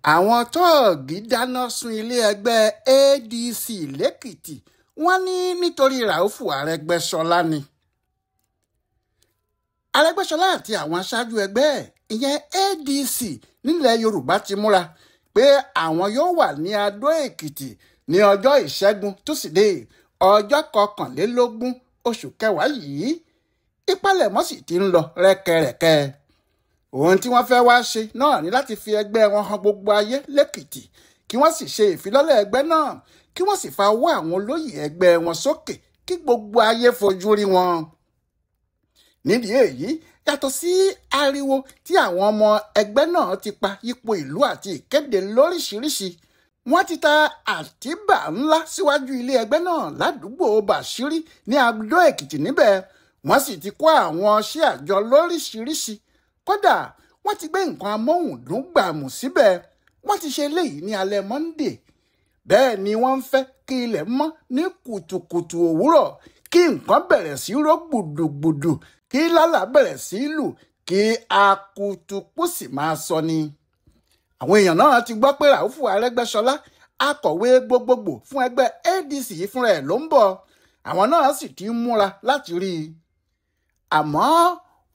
Àwọn tóògì dáná sun ilé ẹgbẹ́ ADC lẹ́kìtì, wọ́n ní nítorí Ràúfù Arẹ́gbẹ́ṣọlá ni. Arẹ́gbẹ́ṣọlá àti àwọn aṣáájú ẹgbẹ́ ìyẹn ADC nílẹ̀ Yorùbá ti múra pé àwọn yóò wà ní Adó Èkìtì ní ọjọ́ Ìṣẹ́gun Túsídéè ọjọ́ 21 oṣù kẹwàá yìí. Ìpalẹ̀mọ́ sì ti ń lọ rẹ́kẹrẹ́kẹ́. Ohun tí wọ́n fẹ́ wá ṣe náà ni láti fi ẹgbẹ́ wọn hàn gbogbo ayé lẹ́kìtì, kí wọ́n sì ṣe ìfilọ́lẹ̀ ẹgbẹ́ náà, kí wọ́n sì fa owó àwọn olóyè ẹgbẹ́ wọn sókè kí gbogbo ayé fojú rí wọn. Nídìí èyí, yàtọ̀ sí ariwo tí àwọn ọmọ ẹgbẹ́ náà ti pa yípo ìlú àti ìkéde lóríṣiríṣi, wọ́n ti ta àtíbà ńlá síwájú ilé ẹgbẹ́ náà ládùúgbò Bàṣírí ní Adó Èkìtì níbẹ̀. Wọ́n sì ti kó àwọn ṣẹ́ àjọ lóríṣiríṣi. Kódà wọ́n ti gbé nǹkan amóhùndúngbàmù síbẹ̀. Wọ́n ti ṣe eléyìí ní alẹ́ Monday. Bẹ́ẹ̀ ni wọ́n ń fẹ́ kí ilẹ̀ mọ́ ní kùtùkùtù òwúrọ̀, kí nǹkan bẹ̀rẹ̀ sí ró gbùdùgbùdù, kí lálà bẹ̀rẹ̀ sí lù, kí akutuku sì máa sọ ni. Àwọn èèyàn náà ti gbọ́ pé Ràúfù Arẹ́gbẹ́ṣọlá, akọ̀wé gbogbogbò fún ẹgbẹ́ ADC yìí fúnra ẹ̀ ló ń bọ̀. Àwọn náà sì ti ń múra láti rí i. Àmọ́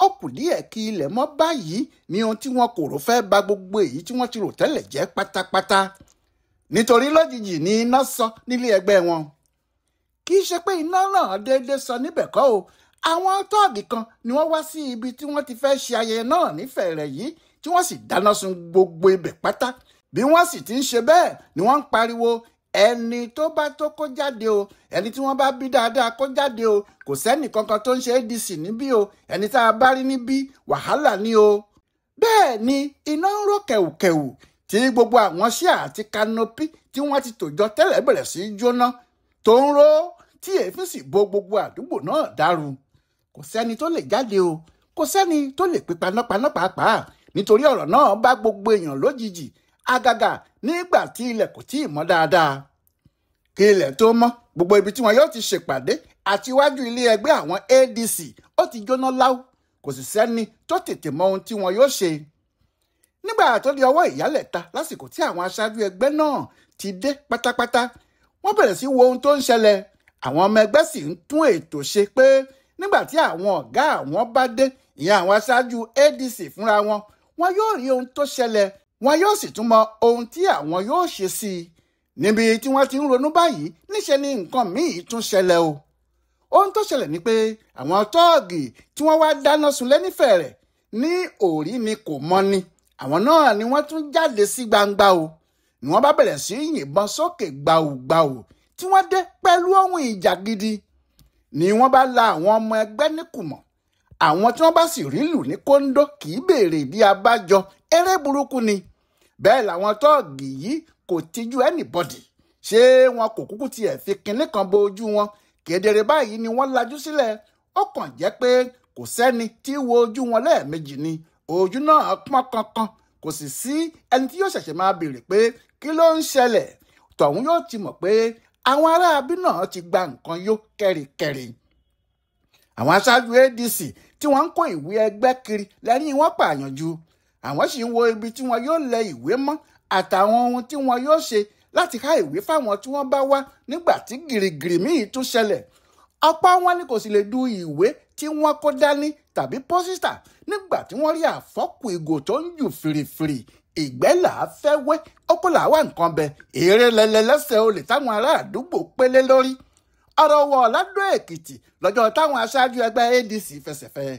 ó kù díẹ̀ kí ilẹ̀ mọ́ báyìí ní ohun tí wọn kò rò fẹ́ ba gbogbo èyí tí wọ́n ti rò tẹ́lẹ̀ jẹ́ pátápátá. Nítorí lójijì ni iná sọ nílé ẹgbẹ́ wọn. Kì í ṣe pé iná náà déédéé sọ níbẹ̀ kọ́ o. Àwọn tọ́ọ̀gì kan ni wọ́n wá sí ibi tí wọ́n ti fẹ́ ṣe ayẹyẹ náà nífẹ̀ẹ́ rẹ̀ yìí, tí wọ́n sì dáná sun gbogbo ibẹ̀ pátá. Bí wọ́n sì ti ń ṣe bẹ́ẹ̀ ni wọ́n ń pariwo, ẹni tó bá tó kó jáde o, ẹni tí wọ́n bá bí dáadáa kó jáde o, kò sẹ́nì kankan tó ń ṣe ADC níbí o, ẹni tá a bá rí níbí wàhálà ni o. Bẹ́ẹ̀ ni iná ń ró kẹ̀wùkẹ̀wù tí gbogbo àwọn ṣíà àti kanopi tí wọ́n ti tòjọ tẹ́lẹ̀ bẹ̀rẹ̀ sí í jóná tó ń ró, tí èéfín sì bo gbogbo àdúgbò náà dàrú. Kò sẹ́ni tó lè jáde o, kò sẹ́ni tó lè pe panápaná pàápàá, nítorí ọ̀rọ̀ náà bá gbogbo èèyàn lójijì, àgàgà nígbà tí ilẹ̀ kò tíì mọ́ dáadáa. Kí ilẹ̀ tó mọ́, gbogbo ibi tí wọn yóò ti ṣèpàdé àti iwájú ilé ẹgbẹ́ àwọn ADC ó ti jóná láú, kò sì sẹ́ni tó tètè mọ ohun tí wọn yóò ṣe. Nígbà tó di ọwọ́ ìyálẹ̀ta lásìkò tí àwọn aṣáájú ẹgbẹ́ náà ti dé pátápátá, wọ́n bẹ̀rẹ̀ sí wo ohun tó ń ṣẹlẹ̀. Àwọn ọmọ ẹgbẹ́ sì ń tún ètò ṣe pé nígbà tí àwọn ọ̀gá àwọn bá dé, ìyẹn àwọn aṣáájú ADC fúnra wọn, wọn yóò rí ohun tó ṣẹlẹ̀, wọn yóò sì tún mọ ohun tí àwọn yóò ṣe sí i. Níbi tí wọ́n ti ń ronú báyìí, níṣe ni nǹkan míì tún ṣẹlẹ̀ o. Ohun tó ṣẹlẹ̀ ni pé àwọn tọ́ọ̀gì tí wọ́n wá dáná sun lẹ́nífẹ̀ẹ́ rẹ̀ ní òrí ni kò mọ́ ni. Àwọn náà ni wọ́n tún jáde sí gbangba o. Ni wọ́n bá bẹ̀rẹ̀ sí yìnbọn sókè gbàùgbàù tí wọ́n dé pẹ̀lú ohun ìjà gidi. Ni wọ́n bá la àwọn ọmọ ẹgbẹ́ níkùmọ̀. Àwọn tí wọ́n bá sì rí lù ní kóńdó kì í béèrè bí abájọ, eré burúkú ni. Bẹ́ẹ̀ làwọn tọ́ọ̀gì yìí kò tijú anybody. Ṣé wọn kò kúkú tiẹ̀ fi kinní kan bo ojú wọn? Kedere báyìí ni wọ́n lajú sílẹ̀. Ó kàn jẹ́ pé kò sẹ́ni tí wo ojú wọn lẹ́ẹ̀mejì ni. Ojú náà pọ́n kankan, kò sì sí ẹni tí yóò ṣẹ̀ṣẹ̀ máa béèrè pé kí ló ń ṣẹlẹ̀. Tọ̀hún yóò ti mọ̀ pé àwọn aráabí náà ti gba nǹkan yó kẹ́rìkẹ́rì. Àwọn aṣáájú ADC tí wọ́n ń kó ìwé ẹgbẹ́ kiri lẹ́yìn wọ́n pààyàn ju. Àwọn sì ń wo ibi tí wọn yóò lẹ ìwé mọ́ àtàwọn ohun tí wọn yóò ṣe láti há ìwé fáwọn tí wọ́n bá wá nígbà tí gìrìgìrì míì tún ṣẹlẹ̀. Ọ̀pọ̀ wọn ni kò sì lè du ìwé tí wọ́n kó dání tàbí pósítà nígbà tí wọ́n rí àfọ́kù ìgò tó ń jù fìrìfìrì. Ìgbẹ́ là á fẹ́ wé, ókó là á wà nǹkan bẹ, èrè lẹ́lẹ́lẹ́sẹ̀ olè táwọn ará àdúgbò pélé lórí. Ọ̀rọ̀ wọ̀ ládó Èkìtì lọ́jọ́ táwọn aṣáájú ẹgbẹ́ ADC fẹsẹ̀fẹ́.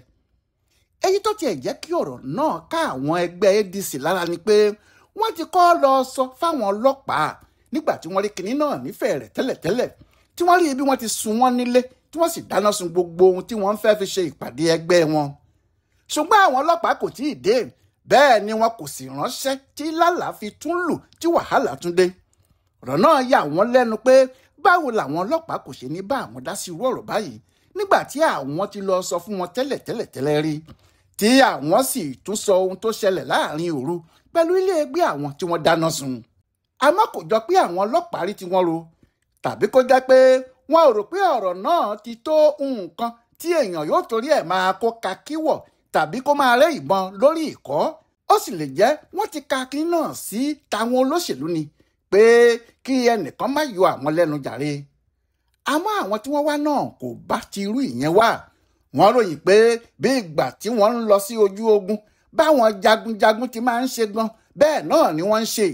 Èyí tó tiẹ̀ jẹ́ kí ọ̀rọ̀ náà ká àwọn ẹgbẹ́ ADC lára ni pé wọ́n ti kọ́ lọ sọ fáwọn ọlọ́pàá nígbà tí wọ́n rí kinní náà nífẹ̀ẹ́ rẹ̀ tẹ́lẹ̀tẹ́lẹ̀, tí wọ́n rí bí wọ́n ti sun wọ́n nílé, tí wọ́n sì dáná sun gbogbo ohun tí wọ́n fẹ́ fi ṣe ìpàdé ẹgbẹ́ wọn. Ṣùgbọ́n àwọn ọlọ́pàá kò tíì dé, bẹ́ẹ̀ ni wọn kò sì ránṣẹ́ tí lálà fi tún lù tí wàhálà tún dé. Ọ̀rọ̀ náà yà wọ́n lẹ́nu pé báwo làwọn ọlọ́pàá kò ṣe ní bá àwọn dá sí irú ọ̀rọ̀ báyìí nígbà tí àwọn ti lọ sọ fún wọn tẹ́lẹ̀tẹ́lẹ̀ rí, tí àwọn sì tún sọ ohun tó ṣẹlẹ̀ láàrin òru pẹ̀lú ilé ẹgbẹ́ àwọn tí wọ́n dáná sun. Àmọ́ kò jọ pé àwọn ọlọ́pàá rí tiwọn ro, tàbí kó jẹ́ pé wọn ò rò pé ọ̀rọ̀ náà ti tó nǹkan tí èèyàn yóò torí ẹ̀ máa kó kakíwọ̀ tàbí kó máa rẹ́ ìbọn lórí ìkọ́. Ó sì lè jẹ́ wọ́n ti ka kínní náà sí tàwọn olóṣèlú ni pé kí ẹnìkan má yọ àwọn lẹ́nu jàre. Àmọ́ àwọn tí wọ́n wá náà kò bá ti irú ìyẹn wá. Wọ́n ròyìn pé bí ìgbà tí wọ́n ń lọ sí ojú ogun báwọn jagunjagun ti máa ń ṣe gan bẹ́ẹ̀ náà ni wọ́n ń ṣe.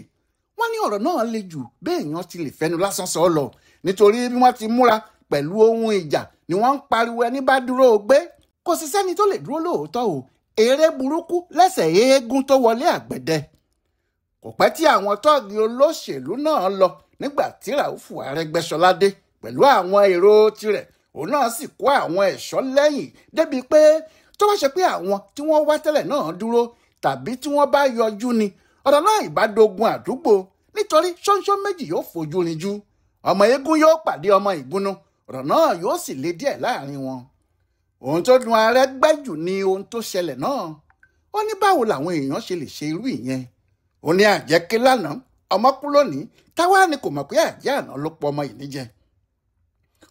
Wọ́n ní ọ̀rọ̀ náà le jù béèyàn ti lè fẹnu lásán sọ lọ, nítorí bí wọ́n ti múra pẹ̀lú ohun ìjà ni wọ́n ń pariwo ẹni bá dúró gbé. Kò sì sẹ́ni tó lè dúró lóòótọ́ o, eré burúkú lẹ́sẹ̀ eégún tó wọlé àgbẹ̀dẹ. Kò pẹ́ tí àwọn tọ́ọ̀gì olóṣèlú náà lọ nígbà tí Ràúfù Arẹ́gbẹ́ṣọlá dé pẹ̀lú àwọn èrò tirẹ̀, òun náà sì kó àwọn ẹ̀ṣọ́ lẹ́yìn débi pé tó bá ṣe pé àwọn tí wọ́n wá tẹ́lẹ̀ náà dúró tàbí tí wọ́n bá yọjú ni ọ̀rọ̀ náà ìbá dogun àdúgbò, nítorí ṣóńṣó méjì yóò fojú rinjú, ọmọ eégún yóò pàdé ọmọ ìgúnnu, ọ̀rọ̀ náà yóò sì le díẹ̀ láàrin wọn. Ohun tó dùn Arẹ́gbẹ́ jù ni ohun tó ṣẹlẹ̀ náà. Ó ní báwo làwọn èèyàn ṣe lè ṣe irú ìyẹn. Ó ní àjẹké lánàá ọmọ kú lónìí, táwa ni kò mọ̀ pé àjẹ́ àná ló pọ̀ ọmọ yìí níjẹ.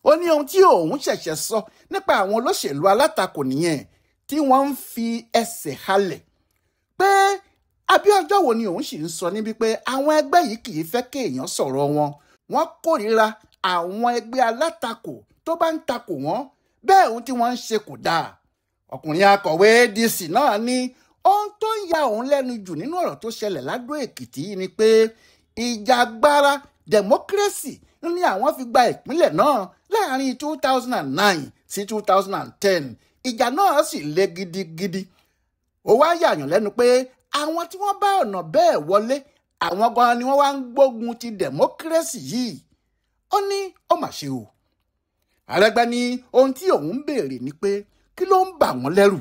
Ó ní ohun tí òun ṣẹ̀ṣẹ̀ sọ nípa àwọn olóṣèlú alátakò nìyẹn tí wọ́n ń fi ẹsẹ̀ halẹ̀ pé àbí ọjọ́ wo ni òun sì ń sọ níbi pé àwọn ẹgbẹ́ yìí kì í fẹ́ kéèyàn sọ̀rọ̀ wọn. Wọ́n kórìíra àwọn ẹgbẹ́ alátakò tó bá ń takò wọ́n, bẹ́ẹ̀ ohun tí wọ́n ń ṣe kò dáa. Ọkùnrin akọ̀wé ADC náà ní ohun tó ń ya òun lẹ́nu jù nínú ọ̀rọ̀ tó ṣẹlẹ̀ ládó Èkìtì yìí ni pé ìjàgbara democracy ní àwọn fi gba ìpínlẹ̀ náà láàrin 2009 sí 2010. Ìjà náà sì le gidigidi. Ó wá yàyàn lẹ́nu pé àwọn tí wọ́n bá ọ̀nà bẹ́ẹ̀ wọlé àwọn gan ni wọ́n wá ń gbógun ti democracy yìí. Ó ní ó mà ṣe o. Arẹ́gbẹ́ ní ohun tí òun ń béèrè ni pé kí ló ń bà wọ́n lẹ́rù.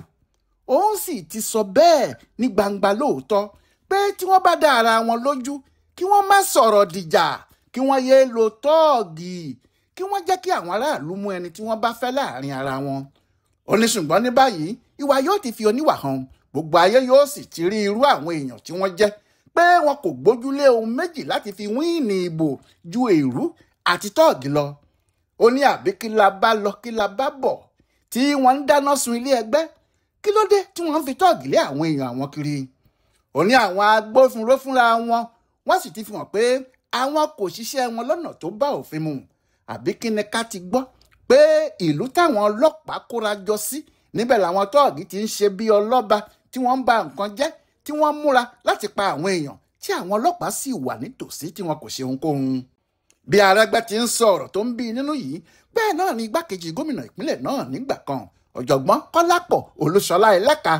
Òun sì ti sọ bẹ́ẹ̀ ní gbangba lóòótọ́ pé tí wọ́n bá dá ara wọn lójú kí wọ́n má sọ̀rọ̀ dìjà, kí wọ́n yéé lo tọ́ọ̀gì, kí wọ́n jẹ́ kí àwọn aráàlú mú ẹni tí wọ́n bá fẹ́ láàrin ara wọn. Ó ní ṣùgbọ́n ní báyìí ìwà yóò ti fi oníwà hàn, gbogbo ayé yóò sì ti rí irú àwọn èèyàn tí wọ́n jẹ́ pé wọn kò gbójúlé ohun méjì láti fi wíìnì ìbò ju èrú àti tọ́ọ̀gì lọ. Ó ní àbí kí la bá lọ kí la bá bọ̀ tí wọ́n ń dáná sun ilé ẹgbẹ́, kí ló dé tí wọ́n ń fi tọ́ọ̀gì lé àwọn èèyàn àwọn kiri. Ó ní àwọn agbófinró fúnra wọn wọ́n sì ti fi hàn pé àwọn kò ṣiṣẹ́ wọn lọ́nà tó bá òfin mu. Àbí kí ni ká ti gbọ́ pé ìlú táwọn ọlọ́pàá kóra jọ sí níbẹ̀ làwọn tọ́ọ̀gì ti ń ṣe bí ọlọ́ba tí wọ́n ń ba nǹkan jẹ́, tí wọ́n múra láti pa àwọn èèyàn, tí àwọn ọlọ́pàá sì wà nítòsí tí wọn kò ṣe ohunkóhun. Bí Arẹ́gbẹ́ ti ń sọ ọ̀rọ̀ tó ń bí nínú yìí, bẹ́ẹ̀ náà ni igbákejì gómìnà ìpínlẹ̀ náà nígbà kan, ọ̀jọ̀gbọ́n Kọ́lápọ̀ Olúṣọlá Ẹlẹ́ka,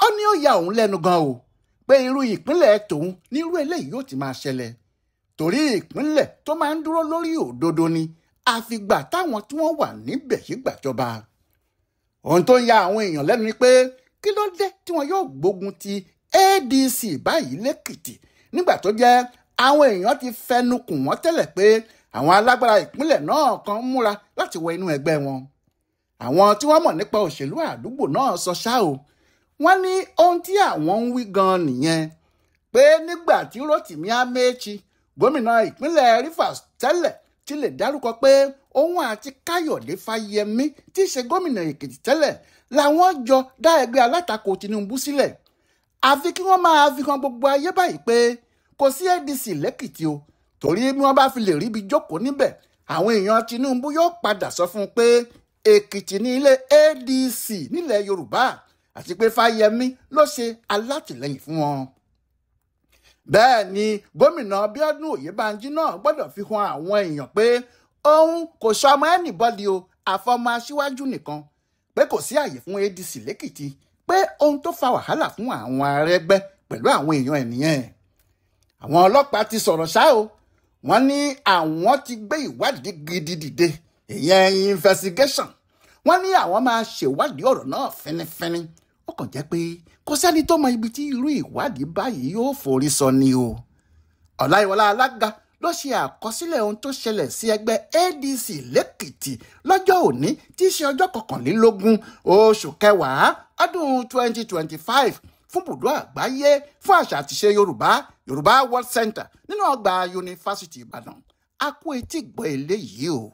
ó ní ó ya òun lẹ́nu gan o pé irú ìpínlẹ̀ tòun nírú eléyìí yóò ti máa ṣẹlẹ̀, torí ìpínlẹ̀ tó máa ń dúró lórí òdodo ni àfìgbà táwọn tí wọ́n wà níbẹ̀ yìí gbàjọba. Ohun tó ń ya àwọn èèyàn lẹ́nu ni pé kí ló dé tí wọn yóò gbógun ti ADC báyìí lẹ́kìtì nígbà tó jẹ́ àwọn èèyàn ti fẹnu kù wọ́n tẹ́lẹ̀ pé àwọn alágbára ìpínlẹ̀ náà kan múra láti wọ inú ẹgbẹ́ wọn. Àwọn tí wọ́n mọ̀ nípa òṣèlú àdúgbò náà sọ ṣá o, wọ́n ní ohun tí àwọn ń wí gan nìyẹn pé nígbà tí Rotimi Amechi gómìnà ìpínlẹ̀ Rivers tẹ́lẹ̀ ti lè dárúkọ pé òun àti Káyọ̀dé Fáyẹmí tí í ṣe gómìnà Èkìtì tẹ́lẹ̀ làwọn jọ dá ẹgbẹ́ alátakò Tinubu sílẹ̀, àfi kí wọ́n máa fi hàn gbogbo ayé báyìí pé kò sí ADC lẹ́kìtì o, torí bí wọ́n bá fi lè ríbi jókòó níbẹ̀ àwọn èèyàn Tinubu yóò padà sọ fún un pé Èkìtì ní ilé ADC nílẹ̀ Yorùbá àti pé Fáyẹmí ló ṣe alátìlẹ́yìn fún wọn. Bẹ́ẹ̀ ni gómìnà Bíọ́dún Oyèbánjí náà gbọ́dọ̀ fi hàn àwọn èèyàn pé òun kò sọmọ anybody o, àfọmọ aṣíwájú nìkan, pé kò sí àyè fún ADC lẹ́kìtì, pé ohun tó fa wàhálà fún àwọn Arẹ́gbẹ́ pẹ̀lú àwọn èèyàn ẹ̀ nìyẹn. Àwọn ọlọ́pàá ti sọ̀rọ̀ ṣá o, wọ́n ní àwọn ti gbé ìwádìí gidi dìde, ìyẹn investigation. Wọ́n ní àwọn máa ṣèwádìí ọ̀rọ̀ náà fínífíní. Ó kàn jẹ́ pé kò sẹ́ni tó mọ ibi tí irú ìwádìí báyìí yóò forí sọ ni o. Ọláyíwọlá Alága ló ṣe àkọsílẹ̀ ohun tó ṣẹlẹ̀ sí ẹgbẹ́ ADC lẹ́kìtì lọ́jọ́ òní tí í ṣe ọjọ́ 21 oṣù kẹwàá ọdún 2025 fún bùdó àgbáyé fún àṣà àtiṣe Yorùbá, Yorùbá World Center nínú ọgbà Yunifásítì Ìbàdàn. A kú etí gbọ́ eléyìí o.